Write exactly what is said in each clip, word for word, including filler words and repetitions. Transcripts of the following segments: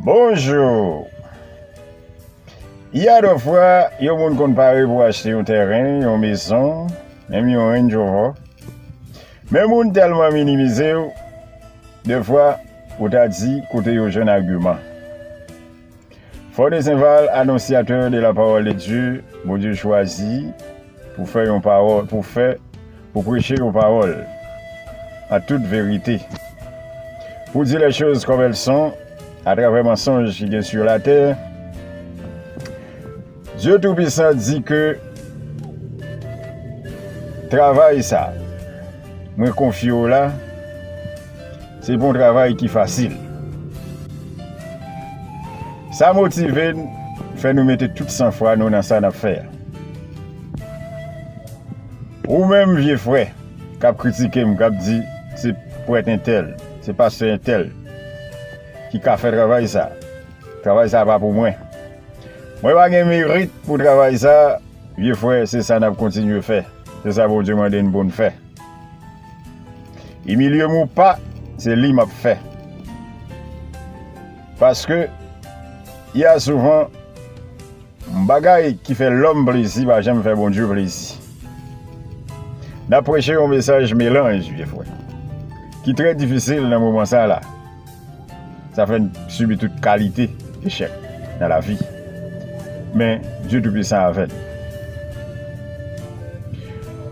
Bonjou. Yè dèfwa, yon moun konn pare pou achte yon tèren, yon mezon, menm yon Range Rover. Men moun tèlman minimize w, dèfwa, ou ta di kote yo jwenn agiman. Fòdesenval, anonsyatè de la parole de Dieu, Bondye chwazi pou fè yon pawòl, pou fè, pou preche yon pawòl an tout verite, pou di les choses comme elles sont, atravè mansonj ki gen sou latè. Dye Toupisan di ke travay sa mwen konfye w la, se pa yon travay ki fasil. Sa motive n, fè nou mete tout sanfwa nou nan sa n ap fè a. Ou menm, vye frè, k ap kritike m, k ap di se prèt entèl, se pastè entèl ki ka fè travay sa. Travay sa pa pou mwen. Mwen pa gen merit pou travay sa, vye frè, se sa n ap kontinye fè. Se sa Bondye mande n pou n fè. Imilye m ou pa, se li m ap fè. Paske, byen souvan, bagay ki fè lòm plezi pa janm fè Bondye plezi. N ap preche yon mesaj melanj, vye frè, ki trè difisil nan moman sa la. Sa fè n sibi tout kalite echèk nan lavi. Men, Dye Toupisan avè n.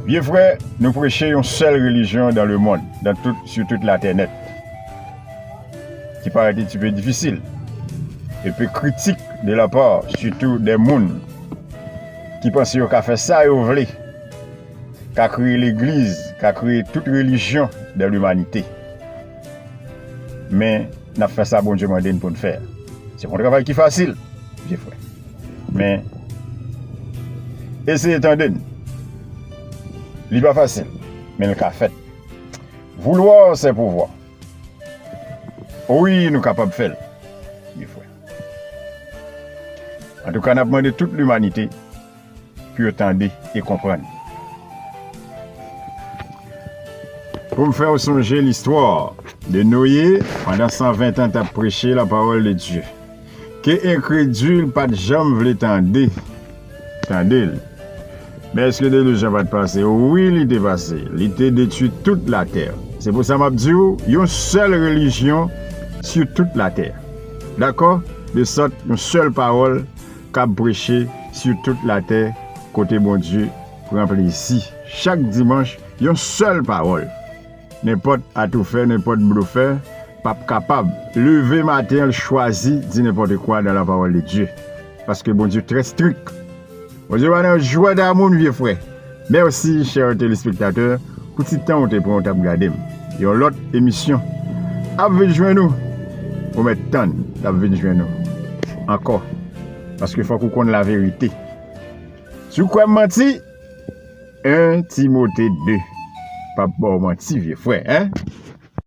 Vye frè, nou preche yon sèl relijyon dans le monde, dans tout, sur toute la terre nèt, ki parèt un petit peu difisil, un peu kritik de la part, sitou de moun ki panse yo ka fè sa yo vle, ka kreye legliz, ka kreye tout relijyon dans l'humanité. Men, n ap fè sa Bondye mande n pou n fè. Se pa yon travay ki fasil, vye frè. Men, eseye tande n. Li pa fasil, men l ka fèt. Vouloir, c'est pouvoir. Wi, nou kapab fè l, vye frè. Antouka, n ap mande tout limanite pou yo tande e konprann. Pou m fè w sonje listwa de Noye, pandan san ven tan t ap preche la parole de Dieu, ke enkredil pa t janm vle tande, tande l. Men èske delij lan pa t pase? Wi, li te pase. Li te detwi tout latè. Se pou sa m ap di w, yon sèl relijyon sou tout latè. Dakò? De sòt, yon sèl pawòl k ap preche sou tout latè, kote Bondye pran plezi. Chak dimanch, yon sèl pawòl. Nenpòt atoufè, nenpòt blofè p ap kapab leve maten an, l chwazi di nenpòt kwa dans la parole de Dieu. Paske Bondye trè strik. Bondye pa nan jwèt a moun, vye frè. Mèsi, chè telespektatè, pou ti tan w te pran w t ap gade m. Yon lòt emisyon ap vin jwenn ou. Ou mèt tann, l ap vin jwenn ou ankò. Paske fòk ou konn laverite. Si w kwè m manti, en Timote de p ap ba w manti, vye frè, en.